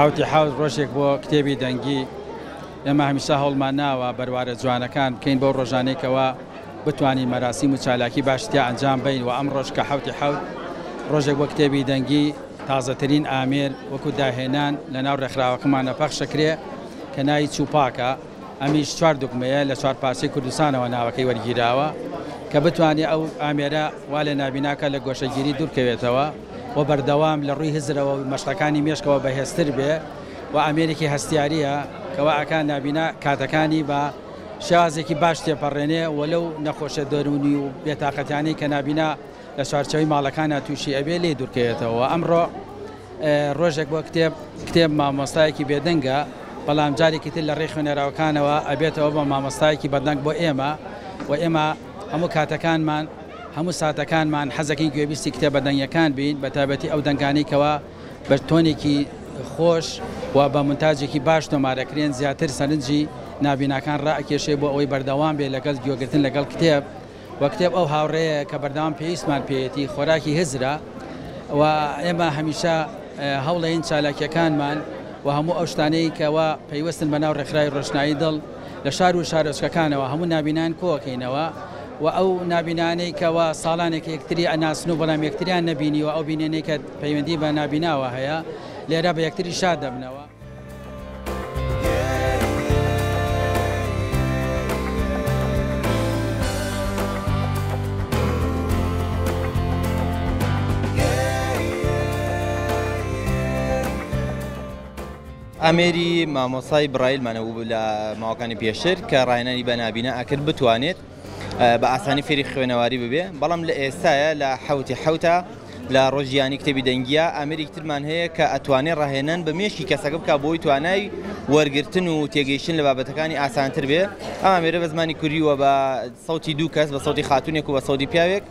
حەوتی حەوت ڕۆژێک بۆ کتێبی دەنگی، ئێمە هەمیشە هەوڵمان ناوە بەروارە جوانەکان بکەین بەو ڕۆژانەی کەوا بتوانین مەراسیم و چالاکی باش تیا ئەنجام بەین و ئەمڕۆش کە حەوتی حەوت ڕۆژێک بۆ کتێبی دەنگی تازەترین ئامێر وەکو داهێنان لەناو ڕێکخراوەکەمانە پەخشەکرێ کە ناوی چوپاکە. ئەمیش چوار دوگمەیە لە چوار پارچەی کوردستانەوە ناوەکەی وەرگیراوە کە بتوانێت ئەو ئامێرە وا لە نابیناکە لە گۆشەگیری دوورکەوێتەوە و بەردەوام لە ڕووی هزرەوە و مەشقەکانی مێشکەوە بەهێزتر بێ و ئامێرێکی هەستیارییە کە وا ئەکا نابینا کاتەکانی بە شێوازێکی باش تێپەڕێنێ و لەو نەخۆشیە دەروونی و بێتاقەتیانەی کە نابینا لە چوارچێوەی ماڵەکانا تووشی ئەبێ لێی دوورکەوێتەوە. ئەمڕۆ ڕۆژێک بۆ کتێب، کتێب مامۆستایەکی بێدەنگە، بەڵام جارێکی تر لە ڕێی خوێنەرەوەکانەوە ئەبێتەوە بە مامۆستایەکی بەدەنگ بۆ ئێمە و ئێمە هەموو کاتەکانمان، هەموو ساتەکانمان حەزەکەین گوێبیستی کتێبە دەنگیەکان بین، بە تایبەتی ئەو دەنگانەی کەوا بە تۆنێکی خۆش و بە مونتاجێکی باش تۆمارەکرێن زیاتر سەرنجی نابیناکان ڕائەکێشێ بۆ ئەوەی بەردەوام بێ لەگەڵ گوێگرتن لەگەڵ کتێب. و کتێب ئەو هاوڕێیە کە بەردەوام پێویستمان پێیەتی، خۆراکی هزرە و ئێمە هەمیشە هەوڵەین چالاکییەکانمان و هەموو ئەو شتانەی کەوا پەیوەستن بە ناو ڕێکخراوی ڕۆشنایی دڵ لە شار و شارۆچکەکانەوە هەموو نابینایان کۆکەینەوە و ئەو نابینانەی کەوا ساڵانێک یەکتری ئەناسن و بەڵام یەکتریان نەبینیوە ئەو بینینەی کە پەیوەندی بە نابیناوە هەیە لێرە بە یەکتری شاد دەبنەوە. ئامێری مامۆسای بڕایلمان هەبوو لە ماوەکانی پێشتر کە ڕاهێنانی بە نابینا ئەکرد بتوانێت بە ئاسانی فێری خوێنەواری ببێ، بەڵام لە ئێستایا لە حەوتی حەوتا لە ڕۆژی یانی کتێبی دەنگیە ئامێرێکی ترمان هەیە کە ئەتوانێ ڕاهێنان بە مێشکی کەسەکە بکا بۆی توانای وەرگرتن و تێگەیشتن لە بابەتەکانی ئاسانتر بێ. ئەم ئامێرە بە زمانی کوردی و بە سەوتی دوو کەس، بە سەوتی خاتوونێک و بە سەوتی پیاوێک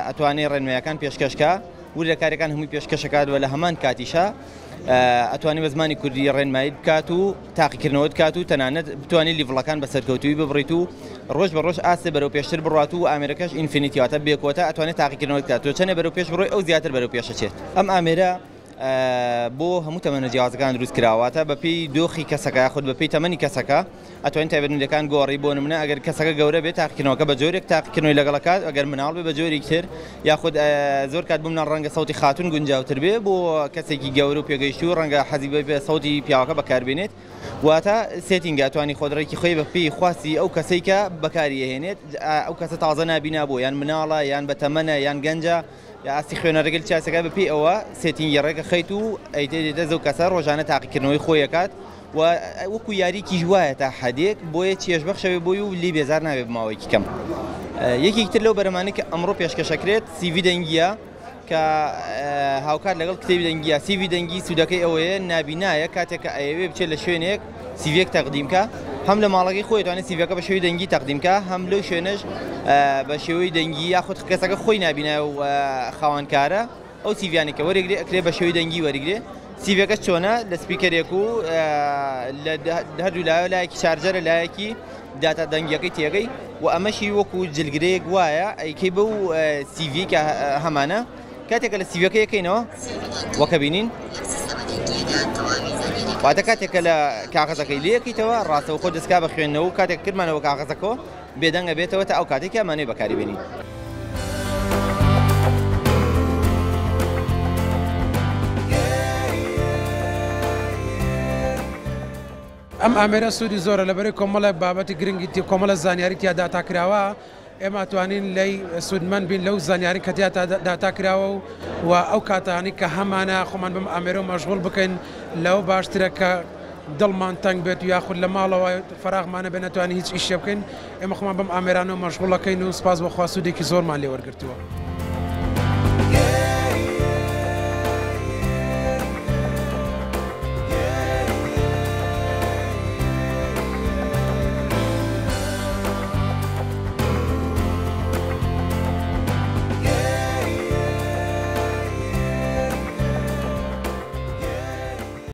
ئەتوانێ ڕێنمایەکان پێشکەش کا، وردەکاریەکان هەمووی پێشکەشەکات و لە هەمان کاتیشا ئەتوانێت بە زمانی کوردی ڕێنماییت بکات و تاقیکردنەوەت بکات و تەنانەت بتوانێت level ەکان بە سەرکەوتوویی ببڕیت و ڕۆژ بە ڕۆژ ئاستێ بەرەو پێشتر بڕوات و ئامێرەکەش infinity واتە بێکۆتا ئەتوانێت تاقیکردنەوەت بکات تۆ چەنێ بەرەو پێش بڕۆی ئەو زیاتر بەرەو پێش ئەچێت. ئەم ئامێرە بۆ هەموو تەمەنە جیاوازەکان دروست کراوە واتە بەپێی دۆخی کەسەکە یاخود بەپێی تەمەنی کەسەکە ئەتوانین تایبەتمەندیەکان گۆڕی، بۆ نمونە ئەگەر کەسەکە گەورە بێت تاقیکردنەوەکە بە جۆرێک تاقیکردنەوەی لەگەڵ ئەکات، ئەگەر مناڵ بێ بە جۆرێکی تر، یاخود زۆر کات بۆ مناڵ ڕەنگە سەوتی خاتوون گونجاوتر بێ، بۆ کەسێکی گەورە و پێگەیشتوو ڕەنگە حەزی بێ سەوتی پیاوەکە بەکاربێنێت، واتە setting ە ئەتوانی خۆت ڕێکی خۆی بە پێی خواستی ئەو کەسەی کە بەکاری ئەهێنێت، ئەو کەسە تازە نابینا بووە یان مناڵە یان بەتەمەنە یان گەنجە یا ئاستی خوێنەرەکەی چ ئاستێکە بە پێی ئەوە setting ی ڕێکەخەیت و ئەیدەیتە ئەو کەسە ڕۆژانە تاقیکردنەوەی خۆی ئەکات. و وەکو یاریکیش وایە تا حەدێک بۆیە چێژبەخشە بێ بۆی و لێی بێزار نابێ بە ماوەیەکی کەم. یەکێکی تر لەو بەرهەمانەی کە ئەمڕۆ پێشکەشەکرێت سیڤی دەنگییە کە هاوکات لەگەڵ کتێبی دەنگییە. سیڤی دەنگی سوودەکەی ئەوەیە نابینایە کاتێک کە ئەیەوێ بچێت لە شوێنێک سیڤیەک تەقدیم کا هەم لە ماڵەکەی خۆی توانێت سیڤەکە بە شێوەی دەنگی تەقدیم کا هەم لەو شوێنەش بە شێوەی دەنگی یاخود کەسەکە خۆی نابینایە و خاوەنکارە ئەو سیڤیانەی کە وەرگرێ ئەکرێ بە شێوەی دەنگی وەرگرێ سیڤەکەش چۆنە لە speaker ێک و لە هەردوو لایەوە لایەکی charger ە لایەکی داتا دەنگیەکەی تێگەی و ئەمەشی وەکو جلگرەیەک وایە ئەیکەی بەو سیڤی کە هەمانە کاتێکە لە سیڤەکە یەکەینەوە وەکە بینین واتە کاتێک کە لە کاغەزەکەی لێکیتەوە ڕاستەوخۆ دەستکا بە خوێندنەوە و کاتێک کردمانەوە کاغەزەکەەوە بێدەنگ ئەبێتەوە تا ئەو کاتەی کە ئەمانەوێ بەکاری بێنین. ئەم ئامێرە سوودی زۆرە لەبەرەی کۆمەڵێک بابەتی گرنگی تی کۆمەڵە زانیاری تیا داتا کراوە ئێمە ئەتوانین لێی سوودمەند بین لەو زانیاری کە تیا داتا کراوە و و ئەو کاتانەی کە هەمانە خۆمان بەم ئامێرەوە مەشغوڵ بکەین لەوە باشترە کە دڵمان تەنگ بێت و یاخود لە ماڵەوە فەراغمان نەبێت نەتوانین هیچ ئیشێ بکەین، ئێمە خۆمان بەم ئامێرانەوە مەشغوڵ ئەکەین و سوپاس بۆ خوا سوودێکی زۆرمان لێ وەرگرتووە.